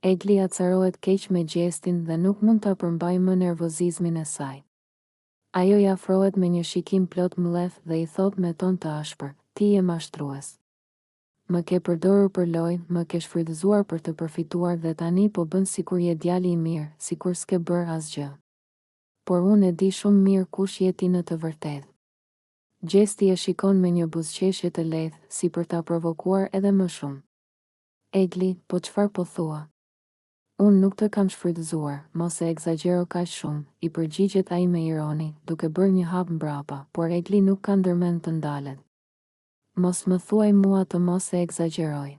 Egli acarohet keq me Gjestin dhe nuk mund ta përmbajë më nervozizmin e saj. Ajo i afrohet me një shikim plot mllef dhe i thotë me ton të ashpër, Ti je mashtrues. Më ke përdorur për lojë, më ke shfrytëzuar për të përfituar dhe tani po bën sikur je djali i mirë, sikur s'ke bërë asgjë. Por unë e di shumë mirë kush je ti në të vërtetë. Gjesti e shikon me një buzëqeshje të lehtë, si për ta provokuar edhe më shumë. Egli, po çfarë po thua? Unë nuk të kam shfrytëzuar, mos e ekzagjero kaq shumë, i përgjigjet ai me ironi, duke bërë një hap mbrapa, por Egli nuk ka ndërmend të ndalet. Mos më thuaj mua të mos e ekzagjeroj.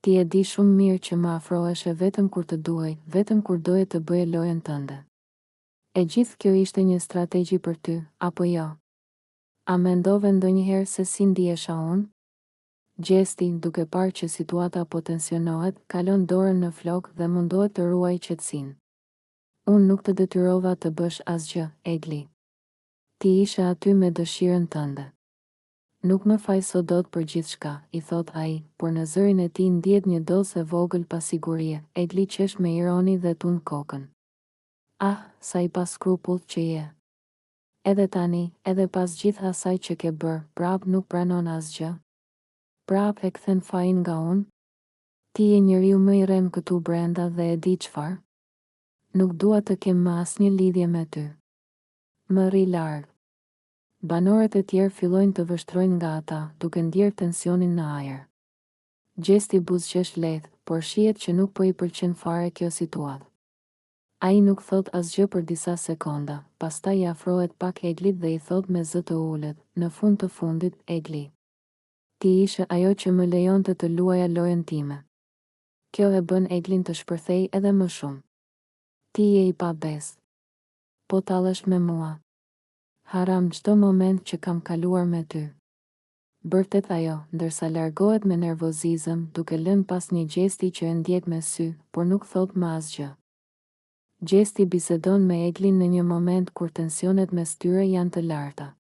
Ti e di shumë mirë që më afroheshe vetëm kur të duhej, vetëm kur doje të bëje lojën tënde. E gjithë kjo ishte një strategji për ty, apo jo? A mendove ndonjëherë se si ndihesha unë? Gjesti, duke parë që situata po tensionohet, kalon dorën në flokë dhe mundohet të ruajë qetësinë. Unë nuk të detyrova të bësh asgjë, Egli. Ti ishe aty me dëshirën tënde. Nuk më fajëso dot për gjithçka, i thotë ai, por në zërin e tij ndihet një dozë e vogël pasigurie. Egli qesh me ironi dhe tund kokën. Ah, sa i paskrupullt që je. Edhe tani, edhe pas gjithë asaj që ke bërë, prapë nuk pranon asgjë? Prapë e kthen fajin nga unë? Ti je njeriu më i rremë këtu brenda dhe e di çfarë? Nuk dua të kem më asnjë lidhje me ty. Më rri larg. Banorët e tjerë fillojnë të vështrojnë nga ata, duke ndjerë tensionin në ajër. Gjesti buzëqesh lehtë, por shihet që nuk po i pëlqen fare kjo situatë. Ai nuk thotë asgjë për disa sekonda, pastaj i afrohet pak Eglit dhe i thotë me zë të ulët, Në fund të fundit, Egli. Ti ishe ajo që më lejonte të luaja lojën time. Kjo e bën Eglin të shpërthejë edhe më shumë. Ti je i pabesë. Po tallesh me mua. Haram çdo moment që kam kaluar me ty. Bërtet ajo, ndërsa largohet me nervozizëm, duke lënë pas një Gjesti që e ndjek me sy, por nuk thotë më asgjë. Gjesti bisedon me Eglin në një moment kur tensionet mes tyre janë të larta.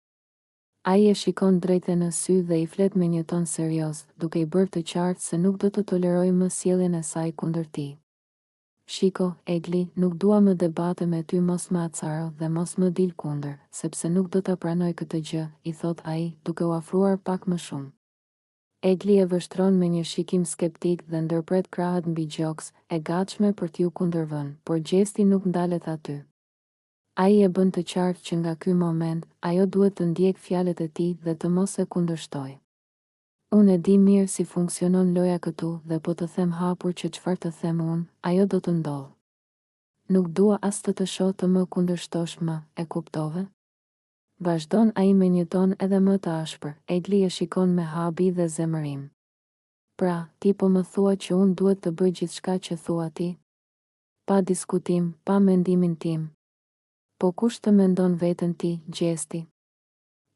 Ai e shikon drejt e në sy dhe i flet me një ton serioz, duke i bërë të qartë se nuk do të tolerojë më sjelljen e saj kundër tij. Shiko, Egli, nuk dua më debate me ty mos më acaro dhe mos më dil kundër, sepse nuk do ta pranoj këtë gjë, i thotë ai, duke u afruar pak më shumë. Egli e vështron me një shikim skeptik dhe ndërpret krahët mbi gjoks, e gatshme për t'iu kundërvënë, por Gjesti nuk ndalet aty. Ai e bën të qartë që nga ky moment, ajo duhet të ndjekë fjalët e tij dhe të mos e kundërshtojë. Unë e di mirë si funksionon loja këtu dhe po të them hapur që çfarë të them unë, ajo do të ndodhë. Nuk dua as të të shoh të më kundërshtosh më, e kuptove? Vazhdon ai me një ton edhe më të ashpër, Egli e shikon me habi dhe zemërim. Pra, ti po më thua që unë duhet të bëj gjithçka që thua ti? Pa diskutim, pa mendimin tim. Po kush të mendon veten ti, Gjesti?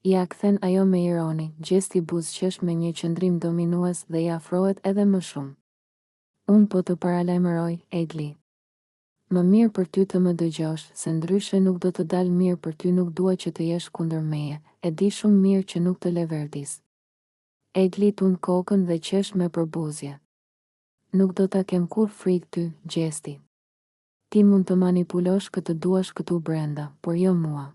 Ia kthen ajo me ironi, Gjesti buzëqesh me një qëndrim dominues dhe i afrohet edhe më shumë. Unë po të paralajmëroj, Egli. Më mirë për ty të më dëgjosh, se ndryshe nuk do të dalë mirë për ty nuk dua që të jesh kundër meje, e di shumë mirë që nuk të leverdis. Egli tund kokën dhe qesh me përbuzje. Nuk do ta kem kurrë frikë ty, Gjesti. Ti mund të manipulosh kë të duash këtu brenda, por jo mua.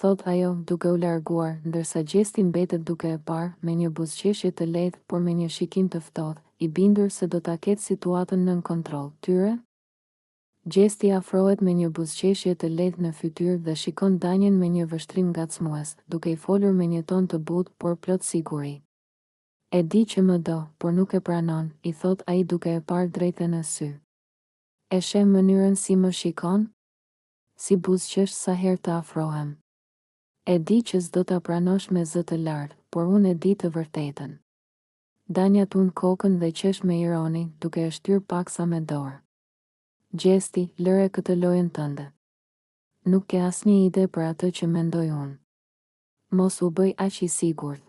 Thotë ajo, duke u larguar, ndërsa Gjesti mbetet duke e parë, me një buzëqeshje të lehtë, por me një shikim të ftohtë, i bindur se do ta ketë situatën nën kontroll. Tyre? Gjesti afrohet me një buzëqeshje të lehtë në fytyrë dhe shikon Danjën me një vështrim ngacmues, duke i folur me një ton të butë, por plot siguri. E di që më do, por nuk e pranon, i thotë ai duke e parë drejt e në sy. E sheh mënyrën si më shikon? Si buzëqesh sa herë të afrohem. E di që s'do ta pranosh me zë të lartë, por unë e di të vërtetën. Danja tund kokën dhe qesh me ironi, duke e shtyrë paksa me dorë. Gjesti, lëre këtë lojën tënde. Nuk ke asnjë ide për atë që mendoj unë. Mos u bëj aq i sigurt.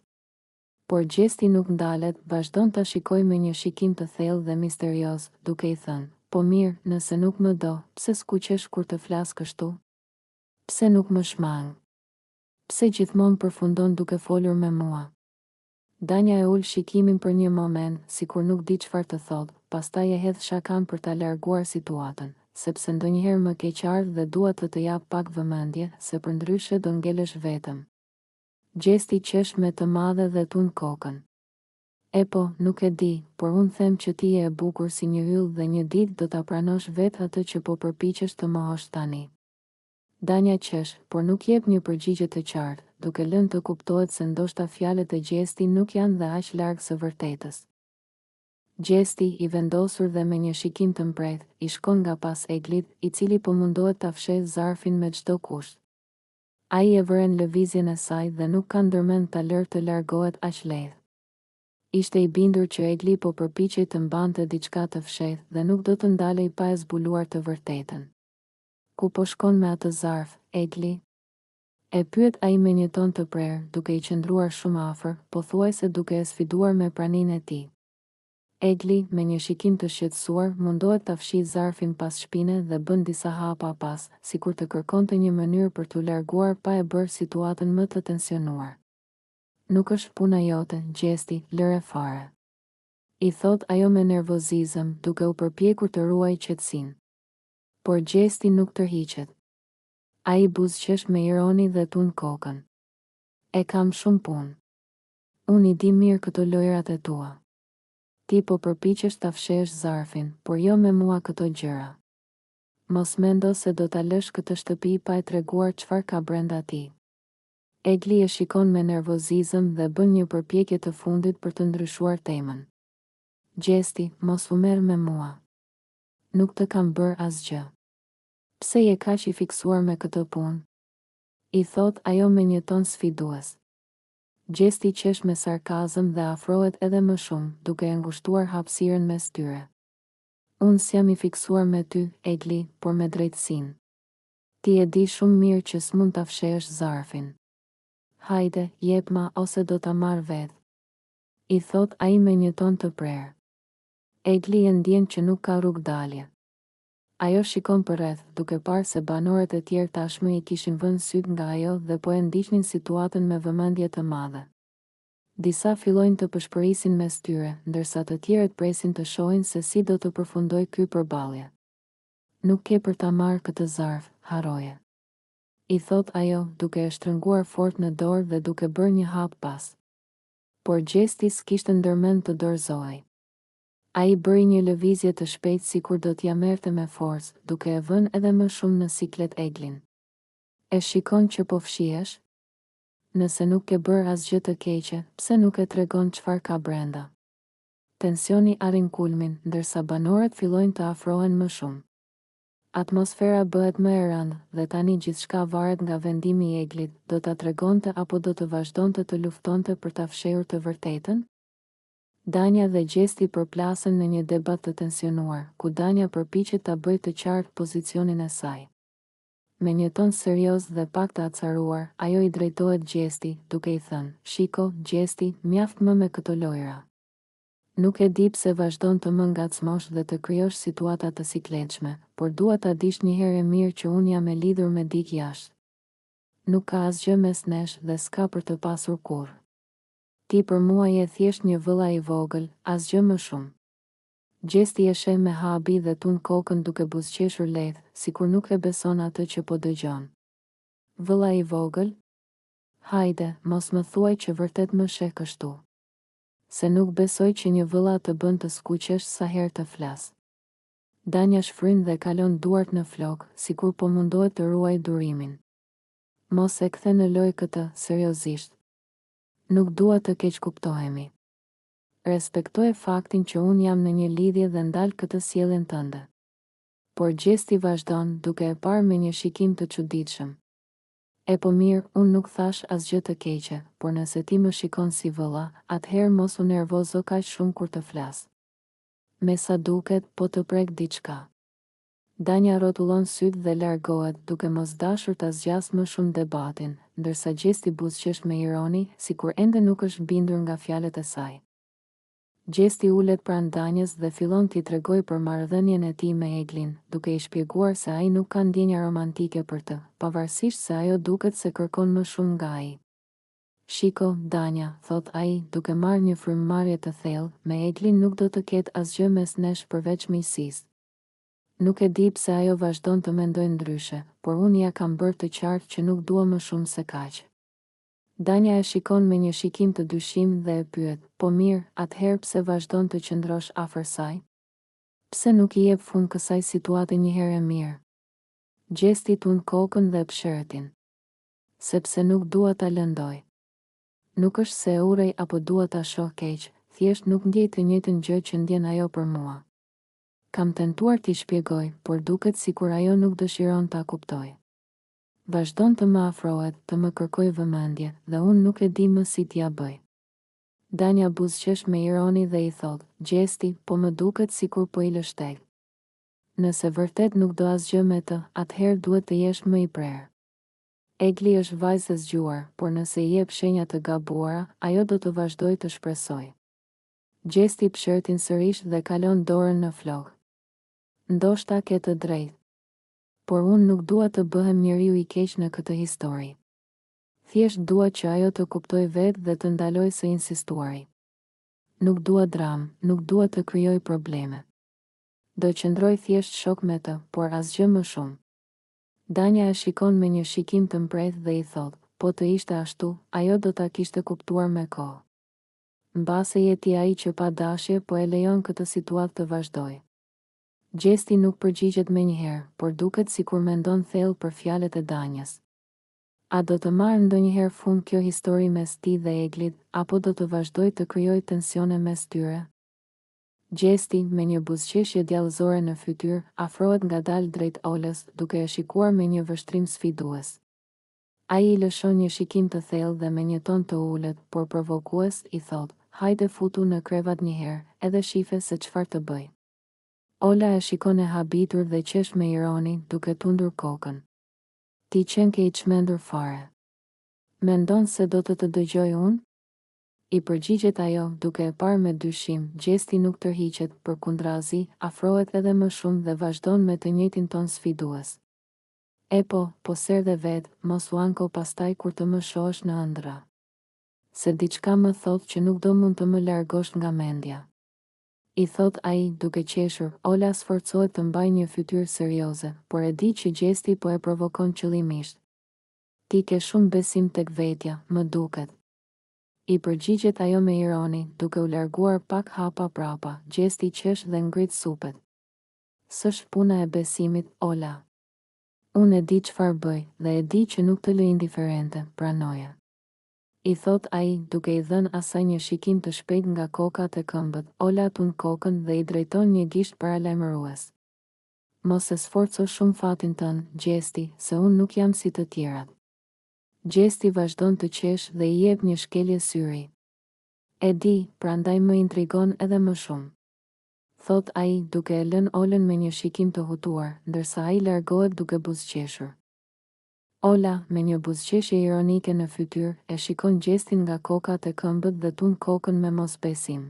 Por Gjesti nuk ndalet, vazhdon ta shikojë me një shikim të thellë dhe misterioz, duke i thënë, Po mirë, nëse nuk më do, pse skuqesh kur të flas kështu? Pse nuk më shmang? Pse gjithmonë përfundon duke folur me mua? Danja e ul shikimin për një moment, sikur nuk di çfarë të thotë, pastaj e hedh shakanë për ta larguar situatën, sepse ndonjëherë më ke qarë dhe dua të të jap pak vëmendje, se përndryshe do ngelesh vetëm. Gjesti qesh me të madhe dhe tund kokën. Epo, nuk e di, por unë them që ti je e bukur si një yll dhe një ditë do ta pranosh vetë atë që po përpiqesh të mohosh tani. Danja qesh, por nuk jep një përgjigje të qartë, duke lënë të kuptohet se ndoshta fjalët e Gjesti nuk janë dhe aq larg së vërtetës. Gjesti, i vendosur dhe me një shikim të mprehtë, i shkon nga pas Eglit, i cili po mundohet ta fshehë zarfin me çdo kusht. Ai e vëren lëvizjen e saj dhe nuk ka ndërmend ta lërë të largohet aq lehtë. Ishte i bindur që Egli po përpiqej të mbante diçka të fshehtë dhe nuk do të ndalej pa e zbuluar të vërtetën. Ku po shkon me atë zarf, Egli? E pyet ai me një ton të prerë, duke i qëndruar shumë afër, pothuajse duke e sfiduar me praninë e tij. Egli, me një shikim të shqetësuar, mundohet ta fshijë zarfin pas shpine dhe bën disa hapa pas, sikur të kërkonte një mënyrë për t'u larguar pa e bërë situatën më të tensionuar. Nuk është puna jote, Gjesti, lëre fare. I thotë ajo me nervozizëm, duke u përpjekur të ruajë qetësinë. Por Gjesti nuk tërhiqet. Ai buzëqesh me ironi dhe tund kokën. E kam shumë punë. Unë i di mirë këto lojërat e tua. Ti po përpiqesh ta fshehësh zarfin, por jo me mua këto gjëra. Mos mendo se do ta lësh këtë shtëpi pa e treguar çfarë ka brenda tij. Egli e shikon me nervozizëm dhe bën një përpjekje të fundit për të ndryshuar temën. Gjesti, mos u merr me mua. Nuk të kam bërë asgjë. Pse je kaq i fiksuar me këtë punë? I thotë ajo me një ton sfidues. Gjesti qesh me sarkazëm dhe afrohet edhe më shumë, duke e ngushtuar hapësirën mes tyre. Unë s'jam i fiksuar me ty, Egli, por me drejtësinë. Ti e di shumë mirë që s'mund ta fshehësh zarfin. Hajde, jepma ose do ta marr vetë. I thotë ai me një ton të prerë. Egli e ndjen që nuk ka rrugëdalje. Ajo shikon përreth, duke parë se banorët e tjerë tashmë i kishin vënë sytë nga ajo dhe po e ndiqnin situatën me vëmendje të madhe. Disa fillojnë të pëshpërisin mes tyre, ndërsa të tjerët presin të shohin se si do të përfundojë ky përballje. Nuk ke për ta marrë këtë zarf, harroje. I thotë ajo, duke e shtrënguar fort në dorë dhe duke bërë një hap pas. Por Gjesti s'kishte ndërmend të dorëzohej. Ai bëri një lëvizje të shpejtë sikur do t'ia merrte me forcë, duke e vënë edhe më shumë në siklet Eglin. E shikon që po fshihesh? Nëse nuk ke bërë asgjë të keqe, pse nuk e tregon çfarë ka brenda? Tensioni arrin kulmin, ndërsa banorët fillojnë të afrohen më shumë. Atmosfera bëhet më e rëndë, dhe tani gjithçka varet nga vendimi i Eglit, do ta tregonte apo do të vazhdonte të luftonte për ta fshehur të vërtetën? Danja dhe Gjesti përplasen në një debat të tensionuar, ku Danja përpiqet ta bëjë të qartë pozicionin e saj. Me një ton serioz dhe pak të acaruar, ajo i drejtohet Gjesti, duke i thënë, Shiko, Gjesti, mjaft më me këto lojëra. Nuk e di pse vazhdon të më ngacmosh dhe të krijosh situata të sikletshme, por dua ta dish njëherë e mirë që unë jam e lidhur me dikë jashtë. Nuk ka asgjë mes nesh dhe s'ka për të pasur kurrë. Ti për mua je thjesht një vëlla i vogël, asgjë më shumë. Gjesti e sheh me habi dhe tund kokën duke buzëqeshur lehtë, sikur nuk e beson atë që po dëgjon. Vëlla i vogël? Hajde, mos më thuaj që vërtet më sheh kështu. Se nuk besoj që një vëlla të bën të skuqesh sa herë të flas. Danja shfryn dhe kalon duart në flokë, sikur po mundohet të ruajë durimin. Mos e kthe në lojë këtë, seriozisht. Nuk dua të keqkuptohemi. Respektoje faktin që unë jam në një lidhje dhe ndal këtë sjelljen tënde. Por Gjesti vazhdon, duke e parë me një shikim të çuditshëm. Epo mirë, unë nuk thashë asgjë të keqe, por nëse ti më shikon si vëlla, atëherë mos u nervozo kaq shumë kur të flas. Me sa duket, po të prek diçka. Danja rrotullon sytë dhe largohet, duke mos dashur ta zgjasë më shumë debatin, ndërsa Gjesti buzëqesh me ironi, sikur ende nuk është bindur nga fjalët e saj. Gjesti ulet pranë Danjës dhe fillon t'i tregojë për marrëdhënien e tij me Eglin, duke i shpjeguar se ai nuk ka ndjenja romantike për të, pavarësisht se ajo duket se kërkon më shumë nga ai. Shiko, Danja, thotë ai, duke marrë një frymëmarrje të thellë, me Eglin nuk do të ketë asgjë mes nesh përveç miqësisë. Nuk e di pse ajo vazhdon të mendojë ndryshe, por unë ia kam bërë të qartë që nuk dua më shumë se kaq. Danja e shikon me një shikim të dyshimtë dhe e pyet, Po mirë, atëherë pse vazhdon të qëndrosh afër saj? Pse nuk i jep fund kësaj situate njëherë e mirë? Gjesti tund kokën dhe psherëtin. Sepse nuk dua ta lëndoj. Nuk është se e urrej apo dua ta shoh keq, thjesht nuk ndjej të njëjtën gjë që ndjen ajo për mua. Kam tentuar t'i shpjegoj, por duket sikur ajo nuk dëshiron ta kuptojë. Vazhdon të më afrohet, të më kërkojë vëmendje, dhe unë nuk e di më si t'ia bëj. Danja buzëqesh me ironi dhe i thotë, Gjesti, po më duket sikur po i lë shteg. Nëse vërtet nuk do asgjë me të, atëherë duhet të jesh më i prerë. Egli është vajzë e zgjuar, por nëse i jep shenja të gabuara, ajo do të vazhdojë të shpresojë. Gjesti psherëtin sërish dhe kalon dorën në flokë. Ndoshta ke të drejtë. Por unë nuk dua të bëhem njeriu i keq në këtë histori. Thjesht dua që ajo të kuptojë vetë dhe të ndalojë së insistuari. Nuk dua dramë, nuk dua të krijoj probleme. Do qëndroj thjesht shok me të, por asgjë më shumë. Danja e shikon me një shikim të mprehtë dhe i thotë, po të ishte ashtu, ajo do ta kishte kuptuar me kohë. Mbase je ti ai që pa dashje po e lejon këtë situatë të vazhdojë. Gjesti nuk përgjigjet menjëherë, por duket sikur mendon thellë për fjalët e Danjës. A do të marrë ndonjëherë fund kjo histori mes tij dhe Eglit, apo do të vazhdojë të krijojë tensione mes tyre? Gjesti, me një buzëqeshje djallëzore në fytyrë, afrohet ngadalë drejt Olës, duke e shikuar me një vështrim sfidues. Ai i lëshon një shikim të thellë dhe me një ton të ulët, por provokues, i thotë, Hajde futu në krevat njëherë, edhe shife se çfarë të bëj. Ola e shikon e habitur dhe qesh me ironi, duke tundur kokën. Ti qenke i çmendur fare. Mendon se do të të dëgjoj unë? I përgjigjet ajo, duke e parë me dyshim, Gjesti nuk tërhiqet, përkundrazi, afrohet edhe më shumë dhe vazhdon me të njëjtin ton sfidues. Epo, po s'erdhe vetë, mos u anko pastaj kur të më shohësh në ëndrra. Se diçka më thotë që nuk do mund të më largosh nga mendja. I thotë ai, duke qeshur, Ola sforcohet të mbajë një fytyrë serioze, por e di që Gjesti po e provokon qëllimisht. Ti ke shumë besim tek vetja, më duket. I përgjigjet ajo me ironi, duke u larguar pak hapa prapa, Gjesti qesh dhe ngrit supet. S'është puna e besimit, Ola. Unë e di çfarë bëj, dhe e di që nuk të lë indiferente, pranoje. I thotë ai, duke i dhënë asaj një shikim të shpejtë nga koka te këmbët, Ola tund kokën dhe i drejton një gisht paralajmërues. Mos e sforco shumë fatin tënd, Gjesti, se unë nuk jam si të tjerat. Gjesti vazhdon të qeshë dhe i jep një shkelje syri. E di, prandaj më intrigon edhe më shumë. Thotë ai, duke e lënë Olën me një shikim të hutuar, ndërsa ai largohet duke buzëqeshur. Ola, me një buzëqeshje ironike në fytyrë, e shikon Gjestin nga koka te këmbët dhe tund kokën me mosbesim.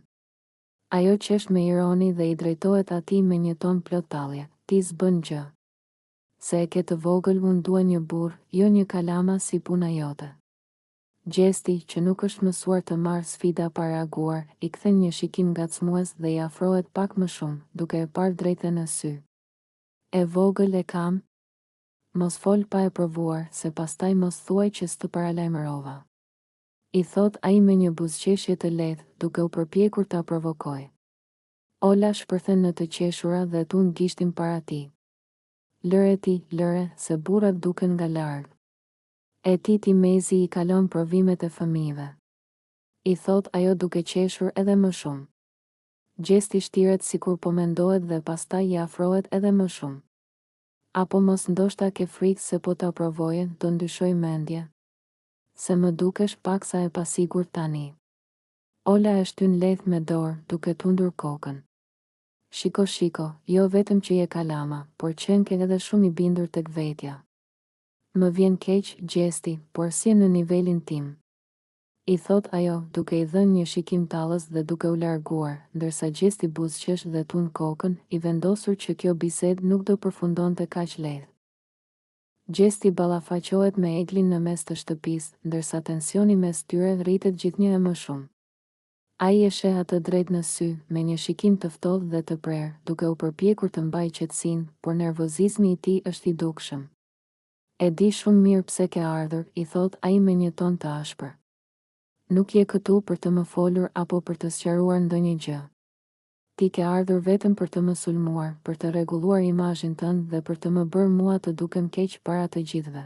Ajo qesh me ironi dhe i drejtohet atij me një ton plot tallje, Ti s'bën gjë. Se e ke të vogël unë dua një burrë, jo një kalama si puna jote. Gjesti, që nuk është mësuar të marrë sfida pa reaguar, i kthen një shikim ngacmues dhe i afrohet pak më shumë, duke e parë drejt e në sy. E vogël e kam? Mos fol pa e provuar, se pastaj mos thuaj që s'të paralajmërova. I thotë ai me një buzëqeshje të lehtë, duke u përpjekur ta provokojë. Ola shpërthen në të qeshura dhe tund gishtin para tij. Lëre ti, lëre, se burrat duken nga larg. E ti ti mezi i kalon provimet e fëmijëve. I thotë ajo duke qeshur edhe më shumë. Gjesti shtiret sikur po mendohet dhe pastaj i afrohet edhe më shumë. Apo mos ndoshta ke frikë se po ta provoje do ndryshoj mendje? Se më dukesh paksa e pasigurt tani. Ola e shtyn lehtë me dorë, duke tundur kokën. Shiko shiko, jo vetëm që je kalama, por qenke edhe shumë i bindur tek vetja. Më vjen keq, Gjesti, por s'je në nivelin tim. I thotë ajo, duke i dhënë një shikim tallës dhe duke u larguar, ndërsa Gjesti buzëqesh dhe tund kokën, i vendosur që kjo bisedë nuk do përfundonte kaq lehtë. Gjesti ballafaqohet me Eglin në mes të shtëpisë, ndërsa tensioni mes tyre rritet gjithnjë e më shumë. Ai e sheh atë drejt në sy, me një shikim të ftohtë dhe të prerë, duke u përpjekur të mbajë qetësinë, por nervozizmi i tij është i dukshëm. E di shumë mirë pse ke ardhur, i thotë ai me një ton të ashpër. Nuk je këtu për të më folur apo për të sqaruar ndonjë gjë. Ti ke ardhur vetëm për të më sulmuar, për të rregulluar imazhin tënd dhe për të më bërë mua të dukem keq para të gjithëve.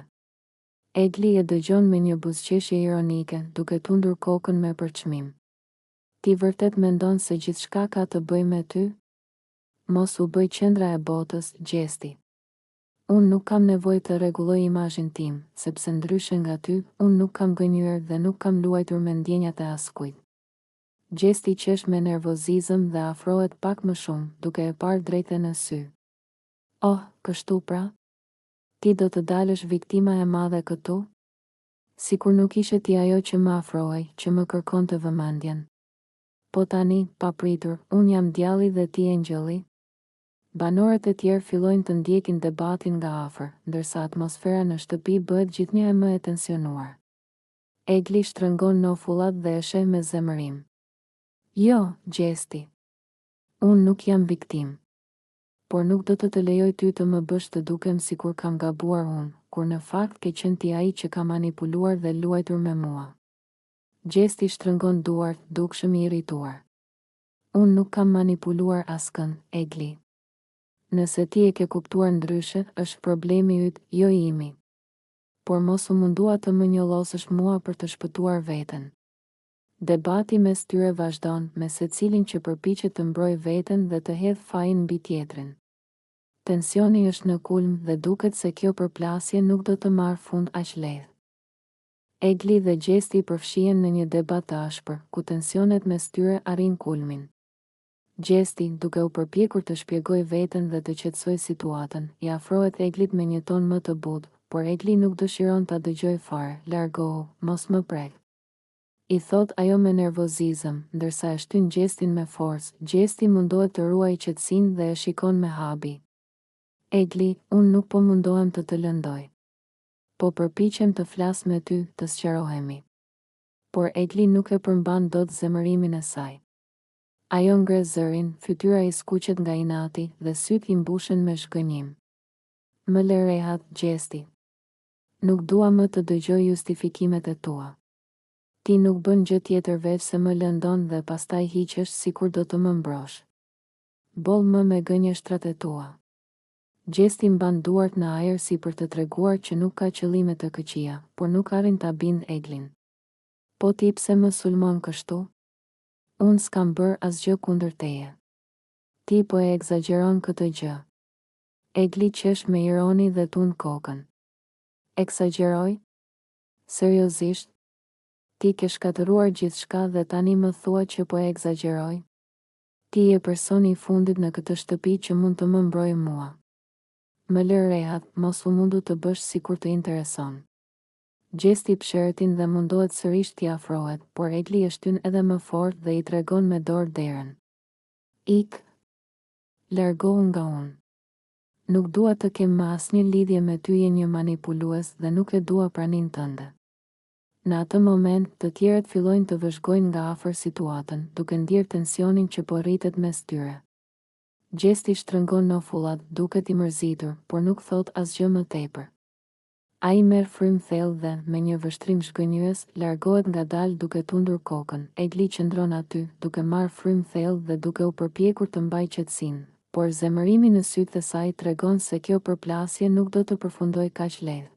Egli e dëgjon me një buzëqeshje ironike, duke tundur kokën me përçmim. Ti vërtet mendon se gjithçka ka të bëjë me ty? Mos u bëj qendra e botës, Gjesti. Unë nuk kam nevojë të rregulloj imazhin tim, sepse ndryshe nga ty, unë nuk kam gënjyer dhe nuk kam luajtur me ndjenjat e askujt. Gjesti qesh me nervozizëm dhe afrohet pak më shumë, duke e parë drejt e në sy. Oh, kështu pra? Ti do të dalësh viktima e madhe këtu? Sikur nuk ishe ti ajo që më afrohej, që më kërkonte vëmendjen. Po tani, papritur, unë jam djalli dhe ti engjëlli? Banorët e tjerë fillojnë të ndjekin debatin nga afër, ndërsa atmosfera në shtëpi bëhet gjithnjë e më e tensionuar. Egli shtrëngon nofullat dhe e sheh me zemërim. Jo, Gjesti. Unë nuk jam viktimë. Por nuk do të të lejoj ty të më bësh të dukem sikur kam gabuar unë, kur në fakt ke qenë ti ai që ka manipuluar dhe luajtur me mua. Gjesti shtrëngon duart, dukshëm i irrituar. Unë nuk kam manipuluar askënd, Egli. Nëse ti e ke kuptuar ndryshe, është problemi yt, jo i imi. Por mos u mundua të më njollosësh mua për të shpëtuar veten. Debati mes tyre vazhdon, me secilin që përpiqet të mbrojë veten dhe të hedhë fajin mbi tjetrin. Tensioni është në kulm dhe duket se kjo përplasje nuk do të marrë fund aq lehtë. Egli dhe Gjesti përfshihen në një debat të ashpër, ku tensionet mes tyre arrijnë kulmin. Gjesti, duke u përpjekur të shpjegojë veten dhe të qetësojë situatën, i afrohet Eglit me një ton më të butë, por Egli nuk dëshiron ta dëgjojë fare, Largohu, mos më prek. I thotë ajo me nervozizëm, ndërsa e shtyn Gjestin me forcë. Gjesti mundohet të ruajë qetësinë dhe e shikon me habi. Egli, unë nuk po mundohem të të lëndoj. Po përpiqem të flas me ty, të sqarohemi. Por Egli nuk e përmban dot zemërimin e saj. Ajo ngre zërin, fytyra i skuqet nga inati dhe sytë i mbushen me zhgënjim. Më le rehat, Gjesti. Nuk dua më të dëgjoj justifikimet e tua. Ti nuk bën gjë tjetër veçse më lëndon dhe pastaj hiqesh sikur do të më mbrosh. Boll më me gënjeshtrat e tua. Gjesti mban duart në ajër si për të treguar që nuk ka qëllime të këqija, por nuk arrin ta bindë Eglin. Po ti pse më sulmon kështu? Unë s'kam bërë asgjë kundër teje. Ti po e ekzagjeron këtë gjë. Egli qesh me ironi dhe tund kokën. Ekzagjeroj? Seriozisht? Ti ke shkatërruar gjithçka dhe tani më thua që po e ekzagjeroj? Ti je personi i fundit në këtë shtëpi që mund të më mbrojë mua. Më lër rehat, mos u mundu të bësh sikur të intereson. Gjesti psherëtin dhe mundohet sërish t'i afrohet, por Egli e shtyn edhe më fort dhe i tregon me dorë derën. Ik! Largohu nga unë. Nuk dua të kem më asnjë lidhje me ty je një manipulues dhe nuk e dua praninë tënde. Në atë moment, të tjerët fillojnë të vëzhgojnë nga afër situatën, duke ndjerë tensionin që po rritet mes tyre. Gjesti shtrëngon nofullat, duket i mërzitur, por nuk thotë asgjë më tepër. Ai merr frymë thellë dhe, me një vështrim zhgënjyes, largohet ngadalë duke tundur kokën. Egli qëndron aty, duke marrë frymë thellë dhe duke u përpjekur të mbajë qetësinë. Por zemërimi në sytë e saj tregon se kjo përplasje nuk do të përfundojë kaq lehtë.